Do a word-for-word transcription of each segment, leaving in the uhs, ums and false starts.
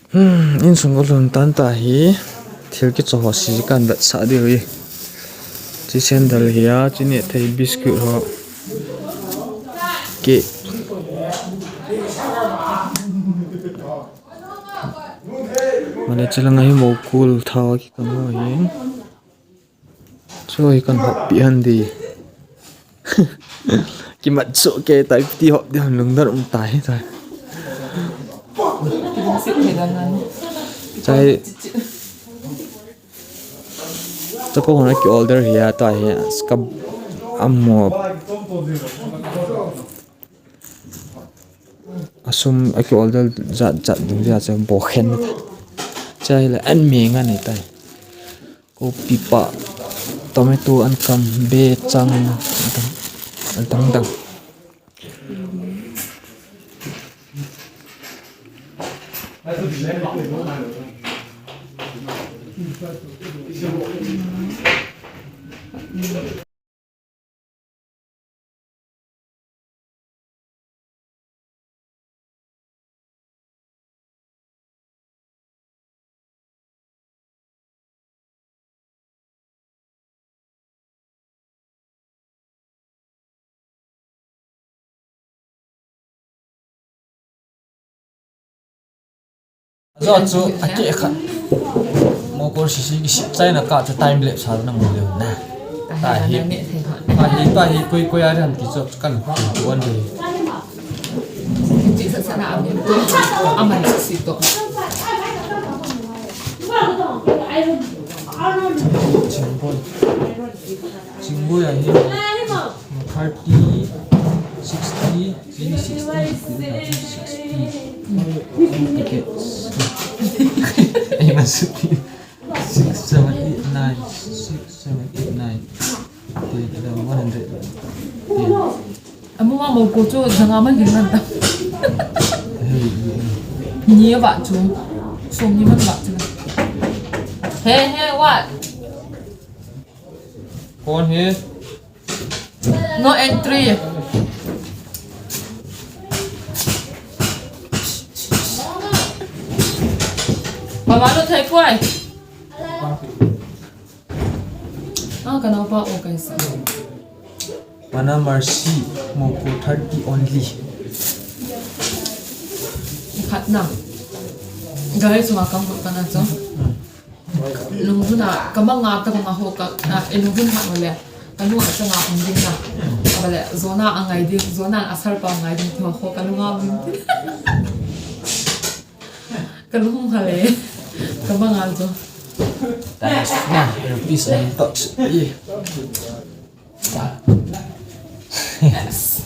Hmm, insung ka lhun tan ta hi, thil kicho ho si kan vetsah diu hi. Chi sandal hi a, chi nehthei biscuit ho. Cake. Mane chi langa hi Mokul thao kikam ho hi. Chu hi kan hop pi han di. Kimat chu ke tai ti hop di han lungdon um tai tai. Kiding sit thei dan nan. Chai. Chapo hona ki order hi a ta hi. Skab amo. Asum a ki order jat jat ding dia chu bo khen ta. Chai le an mi nga ni tai. Kopi pa, tomato an kam, be chang, an dang, an dang dang. Ajo chu a ke khat. Mokul sisi ki sip chai na ka chu time lapse sa na mu le na. Ta hi. Ta hi, ta hi koi koi a ran ti chu kan tu an de. Ti sa sa na a mi. A man si to. Chingboi. Chingboi a hi. Thirty, sixty, sixty, sixty. Six, seven, eight, nine. Six, seven, eight, nine. Ten, eleven, one hundred. Ten. Amu ma mo ko chu janga man hin man ta. Hey, yeah. Ni ba chu. Som ni man ba chu. Hey, hey, what? Kon hi. No entry. Mama no thei koi. Ah, ka naopa o kai sa. Mana Mercy, Mokul thirty only. Khat na. Guys, welcome to kana cho. Lunghun a, ka manga ta banga ho ka, na, e lunghun ha ma le, ka nu a changa hung ding na. Ba le, Zona a ngai ding, Zona a sar pa ngai ding, ho ka lunga ding. Ka lung ha le, ka manga jo. Thanks, na, rupees and touch. Yeah. Yes.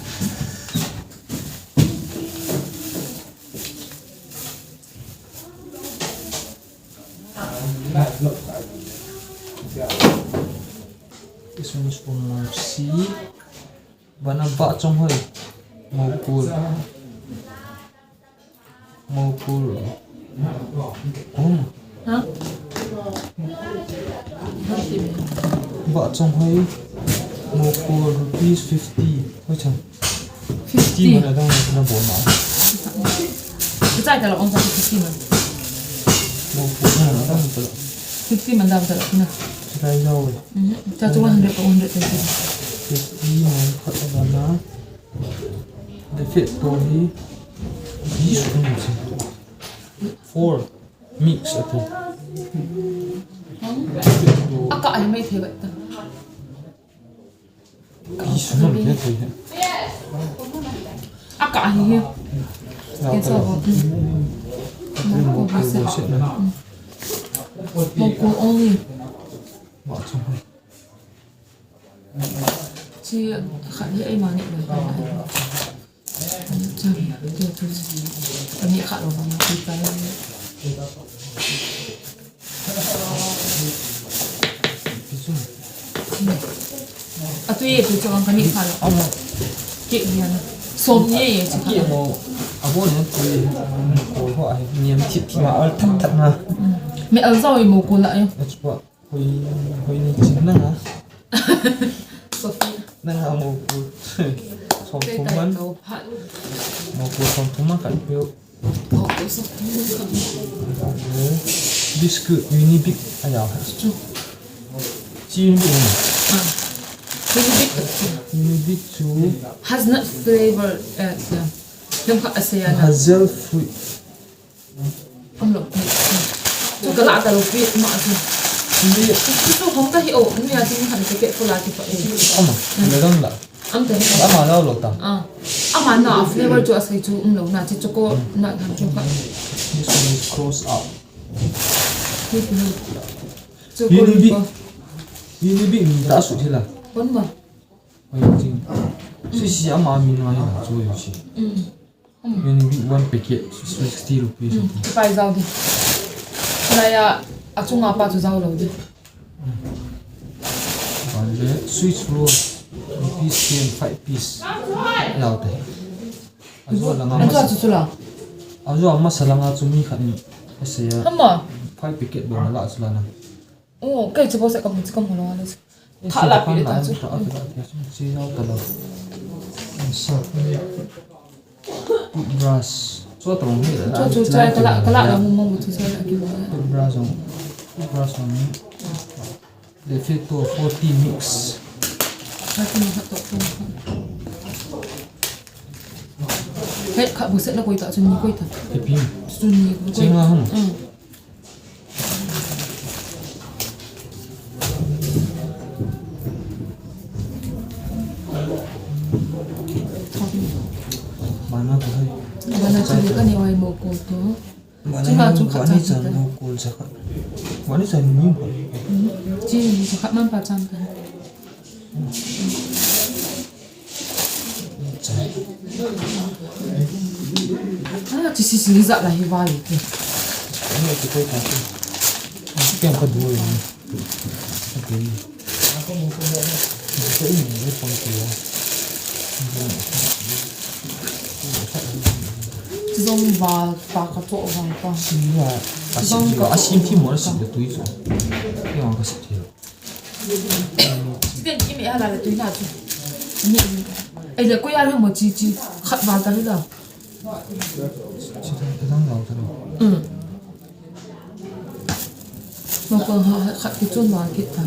This one is for Mercy. Bana ba chong hoi. Mokul. Mokul. Um. Ha? Ba chong hoi. Mokul rupees fifty. Hoi chang. Fifty. Fifty man adang na bo ma. Ka chai ta la ong sa fifty man. Mokul na adang ta la. Fifty man dam ta la na. Chai jau. Mhm. Cha chu one hundred ka one hundred twenty. Fifty man khat adang na. The fit to hi. This one is four. Mix ati. Aka ai mai thei ba ta. Ki sunam ke thei he. Aka ai he. Ke so bo. Mo ko bo se na. Mo ko only. Wa chung he. Chi khat hi eima neh lou. Ani khat lou vang a, chi tai. Atui e, tui chu ang kani khat lou. Ki hian. Som ni e, chi khat. Ki mo, abo ni tui, ko ho a, niam thip thip ma al thak thak na. Me al zau e mo ko la e. Hoi, hoi ni chin nanga. Sophie. Nanga Mokul. Somthum man. Mokul somthum man khat peuh. Biscuit, Unibic, aya. Chu. Chi Unibic. Ah. Unibic. Unibic chu. Hazelnut flavor, eh, yeah. Lam kha asei ana. Hazel fruit. Umlo. Chu kala ta lo pi ma chu. Ni. Chu chu hong ta hi o, ni a chu ni han ke ke ko la ti pa e. Ama, le dang la. Am ta hi. Ama la lo ta. Ah. Ama na flavor chu asei chu umlo na chi choco na han chu ka. This one is cross out. Ni ni. Chu ko ni ko. Unibic. Unibic ni ta su thila. Kon ma. Oi, jing. Sisi ama min ngai na chu yo si. Mm. Unibic one packet, sixty rupees. Mm. Pai jao di. Laya, achunga pa chu jao lo di. Vale, Swiss roll, piece ten, five piece. Jao te. Ajo langa. Ajo mas- chu chu la. Ajo ama salanga chu mi khat ni. Ese ya. Hama. Five packet bol la chu la na. Oh, kei chu bol se kam chu kam lo le. Tha la pi ta chu. Tha la pi ta chu. Chi jao ta lo. Sa. Toothbrush. Chu tong hi la. Chu chu chai kala kala la mu mu chu chai la ki mo. Toothbrush jong. Toothbrush jong. Le fit to forty mix. Ka ti ma to to. He kha bu se na koi ta chu ni koi ta. Te pi. Chu ni koi. Chenga hum. Mm. Bana ko hai. Bana ko ka ni wai mo ko to. Bana chu khat cha mo ko cha khat. Bana cha ni ko. Chi ni cha khat man pa chan ka. Ah, chi si si za la hi va le ke. Ken ka du ni. Okay. Ka ni ni pon ke. Zong va pa ka cho va pa. Si va. Zong ka asim thi mo si de tui so. Ke wa ka si thi. Chiten imi hala la tuina chu. Ni. Ei le ko ya le mo chi chi. Khat val ta le la. Chiten ka dang lau ta lo. Mm. Mo ko ha khat ki chun val ki ta.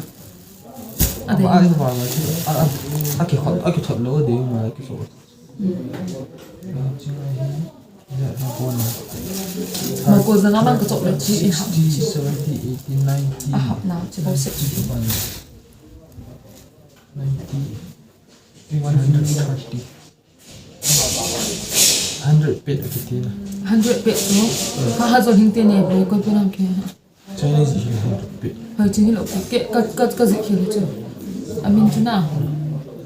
A de. Ba ai val ki. A a. A ki khot, a ki thot lo de ma ki so. Moko zanga man ka chop le chi i hap. Sixty, seventy, eighty, ninety. A hap na chi ko se. Ninety. One hundred thirty. Hundred pet a kiti na. Hundred pet no. Ha ha jo hing te ne bo ko pe nam ke. Chinese hi hundred pet. Hoi, chi hi lo, ke, ka, ka, ka zik hi lo chu. A min chu na.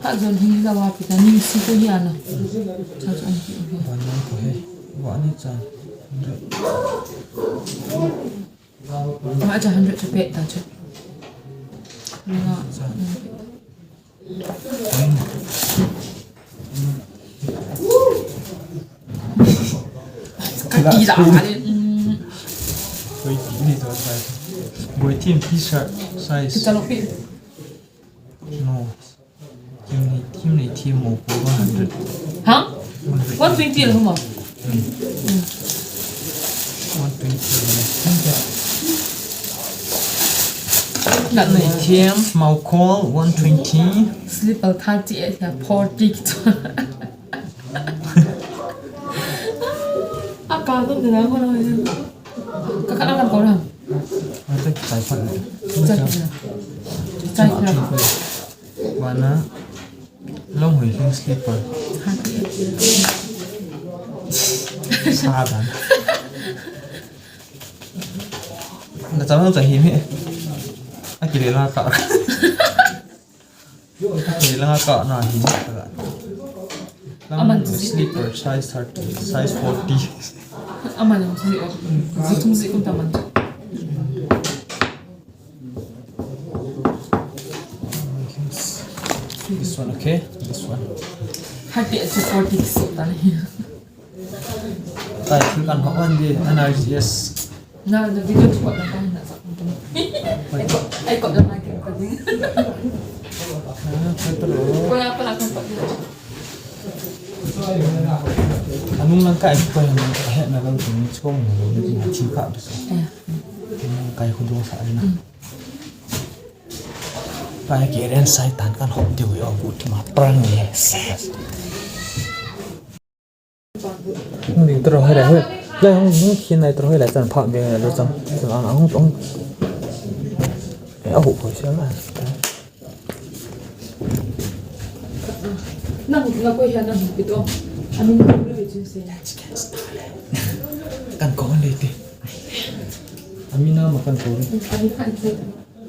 Ha jon hi la wa pi ta, ning si ko hi ana. Cha chu an ki. Wa na ko he. Wa ni chan. Hundred. Wa cha hundred chu pet ta chu. Nga. Chan. Ka kila le. Boi ti ni to size. Boi ti T-shirt size. Kita lo pi. No. Team ni, team ni, team mo ko one hundred. Ha? One twenty lo mo. One twenty. Not no. Team, small call, one twenty. Slipper thirty-eight ya, forty. A ka ko de na ko na. Ka ka na ko na. Ate chai phat le. Chai phat le. Chai phat le. Bana long hoi hing slipper. Sadan. Na chama cha hi me. A kile la ka. Ni langa ka na hi ni ka. Aman slipper size thirty, size forty. Aman si, si tum si kum taman. This one, okay? This one. Thirty to forty so tani. Kai, thil kan hawk an di, N R G S. Na, na video tu kan kan na sa. Ai ko, ai ko na ke ko ding. Ah, kai pa lo. Ko ya pa la kan pa. Kan Nung lang kai ko yang het na lo tin chu ko mo lo ni thi ka du sa. Kai ko do sa na. Kai ke ren sai tan kan hop ti wi o bu ti ma prang ni. Ni tro hai la hoi. Lai hung hung khin nai tro hai la chan phak be lo chang. Chang ang ang hung. Eh, a hu ko sia la. Nang na ko ya nang pito. Amin ko le chin se. Kan ko le ti. Amina ma kan ko le. Amin kan se.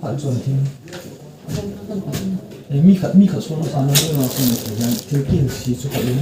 Ha, chuan thing. Eh, mi khat, mi khat suang a sana, mi ma suang a sana, thil kihil si chu khat in.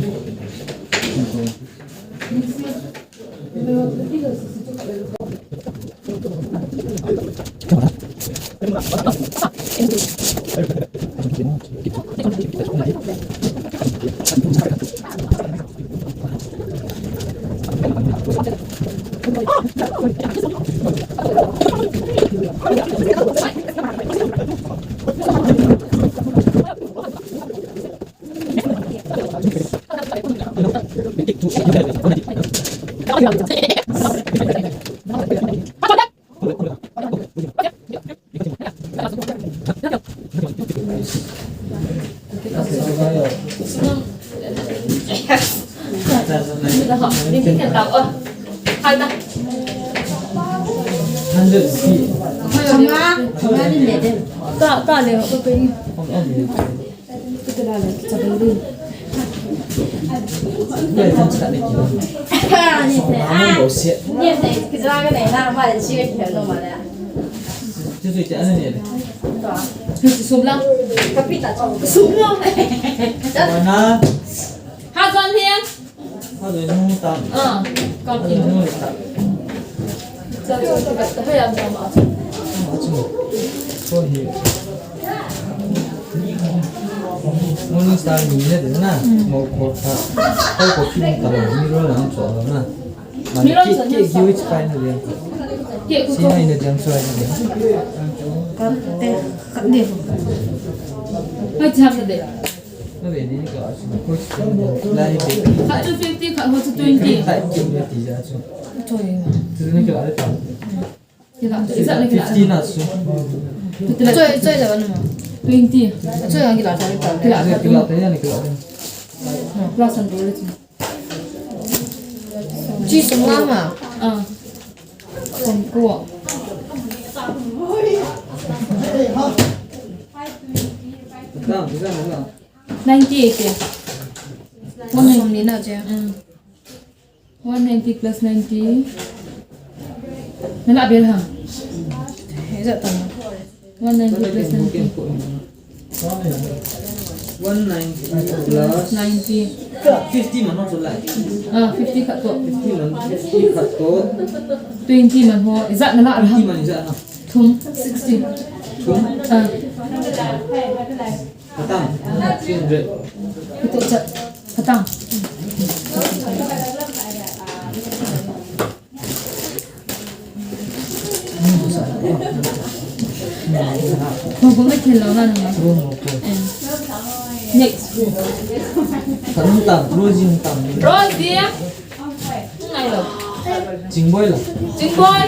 Sum lang. Sum lang. Ha, John Hiang. Ah, ka kin. Cha, cha, cha, cha, cha, ya, ma, ma. Morning Star ni ne de na. Mo ko ta. Ko ko kin ta ni ro na cho na. Mani ki, ki, ki which kind of them? Ki, ki, si hai na jam so hai na. Kan te, kan de. Hai cham de. Na ve ni ka, ko si ko lai de. Khat chu fifty, khat ho chu twenty. Khat ki na ti ja chu. Choi. Tu ni ka ale ta. Kila, isa na kila. Fifty na su. Choi, choi da wanu. Twenty. Choi ang kila ta ta. Kila, kila, kila, kila. Plus and roll. Chi sum nga ma. Ah. Sum ko. Ninety eight. One ninety. Sum ni na je. Mm. One ninety plus ninety. Nala bel ham. He ja tang. One ninety plus ninety. One ninety plus ninety. Fifty man ho chu lai. Ah, fifty khat to. Fifty man, fifty khat to. Twenty man ho. Ijat nala ham. Twenty man ijat na. Thum. Sixty. Thum. Ah. Khatang, three hundred. Ito cha, khatang. Kong kong mai thil lo na nang. Next. Khatang, Rosie khatang. Rosie. Ngai lo. Chingboi lo. Chingboi.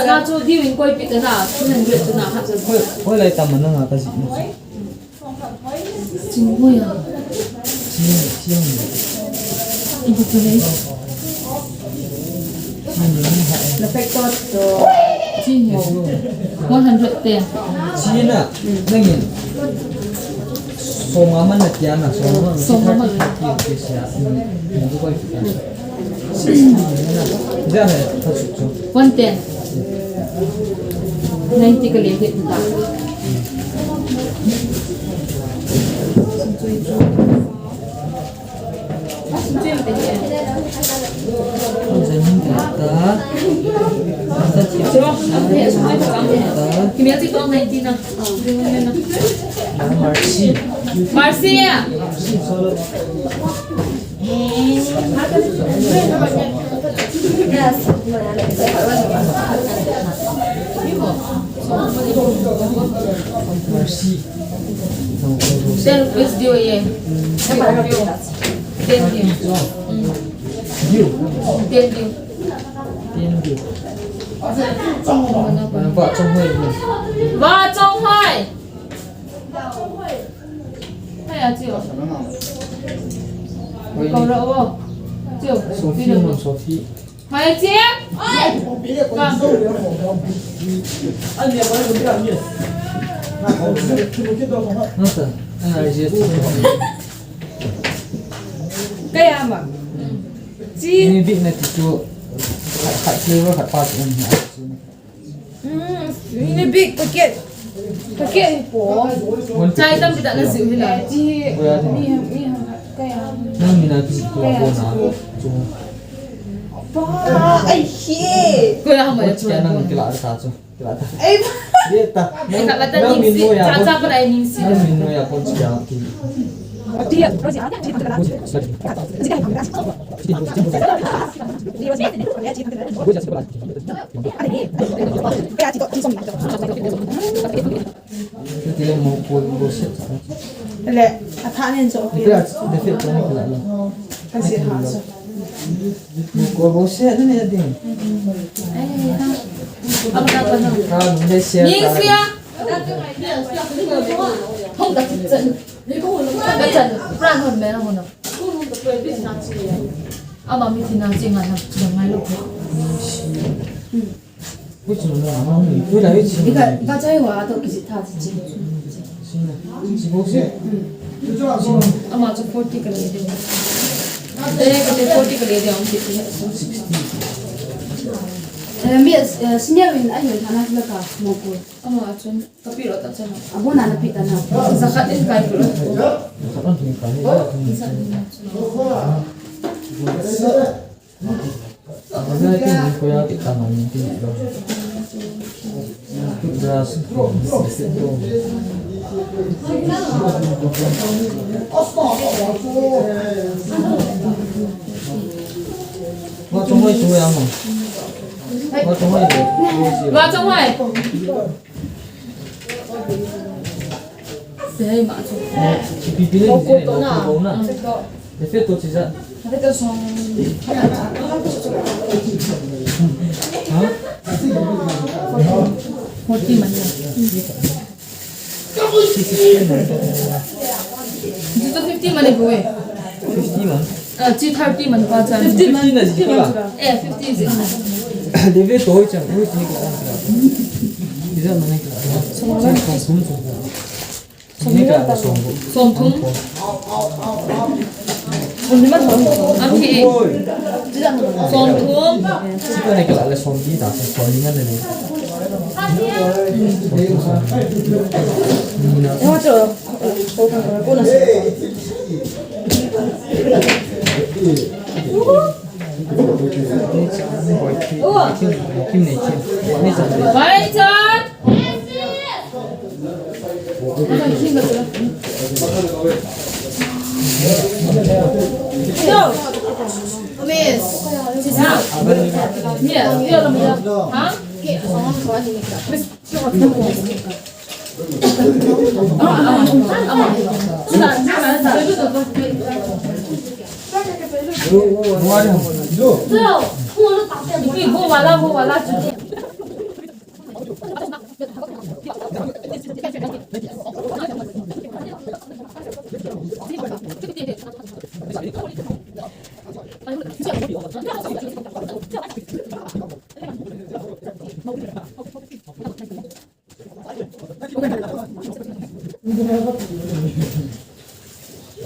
Kana chu diu in koi pi kana, tunen ret kana ha chu. Hoi, hoi lai tam na nga ka ji. Chingboi a. Chin, chin. Ibu chu lei. Chi ho. One hundred ten. Chi na, nangin. Soma man na tia na, soma man. Soma man. Sixty na. Ja hai, ta su chu. One ten. Ninety ka le hit ta. Marcy. Marcy. Then which dew ye? Dew, dew. Then dew. Mm. Dew. Then dew. Then dew. Ba chong hoi. Ba chong hoi. Hai a chiu. Kau ra wo. Chiu. Sophie mo, Sophie. Hai, Chief. Oi. Ka. Nasa. Kaya ma. Chi. Ini big na titu. Khat flavor khat pa tu. Hmm, ini big packet. Packet hi po. Chai tam kita na siu hina. Chi. Mi, mi, kaya. Nang mina tu ko ko na. Pa, ai he. Ko ya ma ya. Ko ya nang kila ta chu. Kila ta. Ai. Ye ta. Ai ka ta nang ning si. Cha cha pa ai ning si. Nang min mo ya ko chi ya ki. Ti ya, ko si a. Ko si a. Kaya ti ko ti som. Tile mo ko bo se. Le, a tha nen so. Kila de fe to ni kila lo. Kasi ha so. Mo ko bo se ni ne din. Ai, ha. Aba ka ko na. Ka ni se. Ni se ya. Hong ka chan. Ka chan. Pran hon me na hon. Ama mi thina chi nga na ngai lo. Ika, ka chai wa to kisi tha chi chi. Ama chu forty ka le de. Eh, ka te forty ka le de, um, sixty. Eh, mi, eh, senior in a yun thana la ka mo ko. Ama chun ka pi lo ta chana. Abo na na pi ta na. Sa khat in kai ko. Sa khat in kai. Oh, sa khat in kai. Wa chong hoi chu ya mo. Wa chong hoi. Wa chong hoi. Sei ma chu. Ipi pi le ni se, mo ko na. Mo ko na. Mo ko to. Te fe to chi ja. Te to song. Ha? Forty man. Fifty man. Fifty man. Ah, chi thirty man pa cha. Fifty man, fifty man. Eh, fifty is it? Deve to chang, u chi ka. Ija man ka. Som thum. Som thum. Som thum. Am thi. Som thum. Chi ka ne ka la som di da, som ni man ne. Som thum, som thum. Ni na.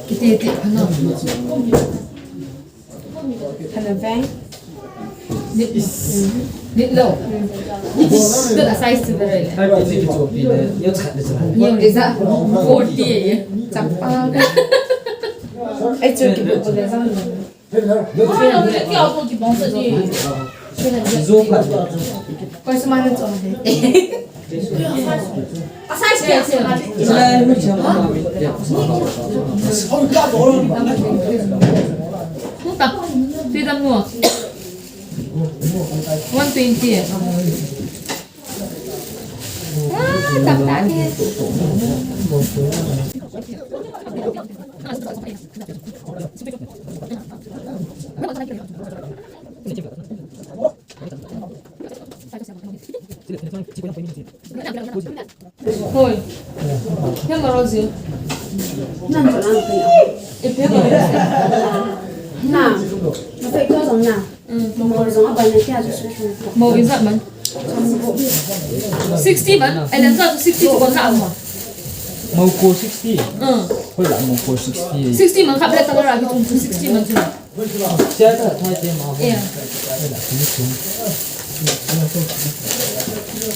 Kiti ti phana. Phana veng. Nit, nit lo. Nit lo. Size tu bere. Hai ba, si ki chopi le. Yo chat le chat. Yo le za. Forty ye. Chapa. Ai chu ki bu le za. One twenty. Ah, tak tak ni. Hoi. Phe ma rozi. Nan cho lang kaya. E phe ma rozi. Na. Ma phe to zong na. Mm. Ma mo zong a ban na kya zo su su. Mo is that man? Sixty man. E len za sixty ko na ma. Mo ko sixty. Mm. Hoi la mo ko sixty. Sixty man kha ble ta ra ki tum sixty man chu. Sia ta thai te ma bo. Yeah.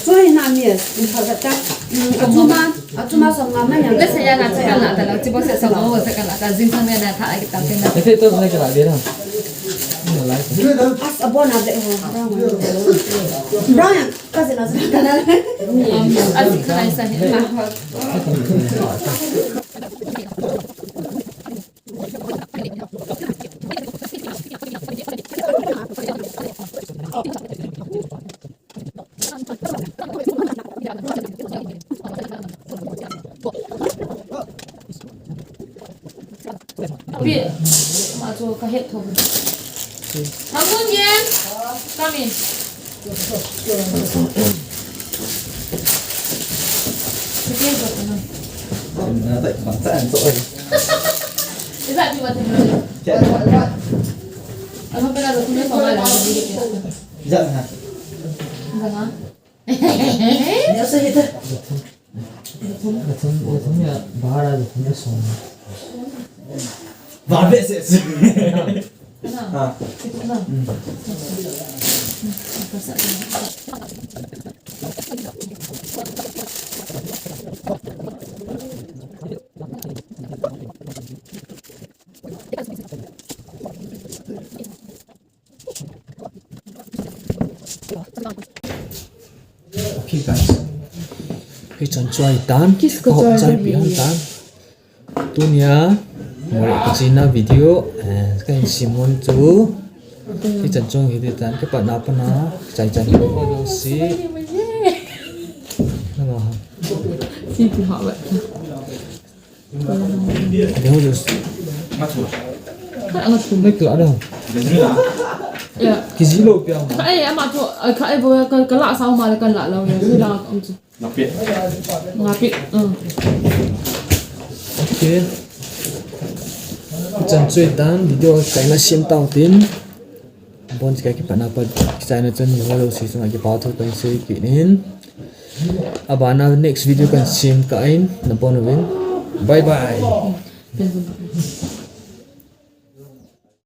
Choi na mi, in pha ta. Mm, achuma, achuma song nga ma yang. Le se ya na se ka na ta la, chi bo se song nga se ka na ta, jing sang ne na tha ai ki tam te na. Te to ne ka la de na. Ni la. As abon a de ho. Brown yang, ka se na se ka na. Um, as ka na sa he. Ma. Pi, ma chu ka het tho. Thang Mun Yen, come in. Ka ti zo ka na. Na tai ma ta an to ai. Is that what you want? Ano pala lo kung sa mga lang. Diyan na. Diyan na. Diyan sa hita. Bathroom, bathroom ya, bahar a bathroom ya song. Babe se se. Ha. Okay guys. Hichan chu ahi tan. Kiss ko ka hop chai pi hon tan. Tunia, mole ka china video, eh, ka hin sim hon chu. Hichan chu hiti tan, ka pat na pat na, chai chan ko ko si. Nama ha. Si ti ha ba. Deu Deus. Ka anga thum. Nei kila deu. Ya. Kiji lo pia ma. Ka e ama tho, ka e bo ka, ka la sa ma le ka la lo ya. Ni la am chu. Ngapi. Ngapi. Mm. Okay. Chan chu ahi tan video ka na sim tau tin. Bon, kei kipatna pat kichaina chun nangho jouse chunga kipa thu kahin sei kit in. Abana next video kahin sim kit in, nabon uvin. Bye bye.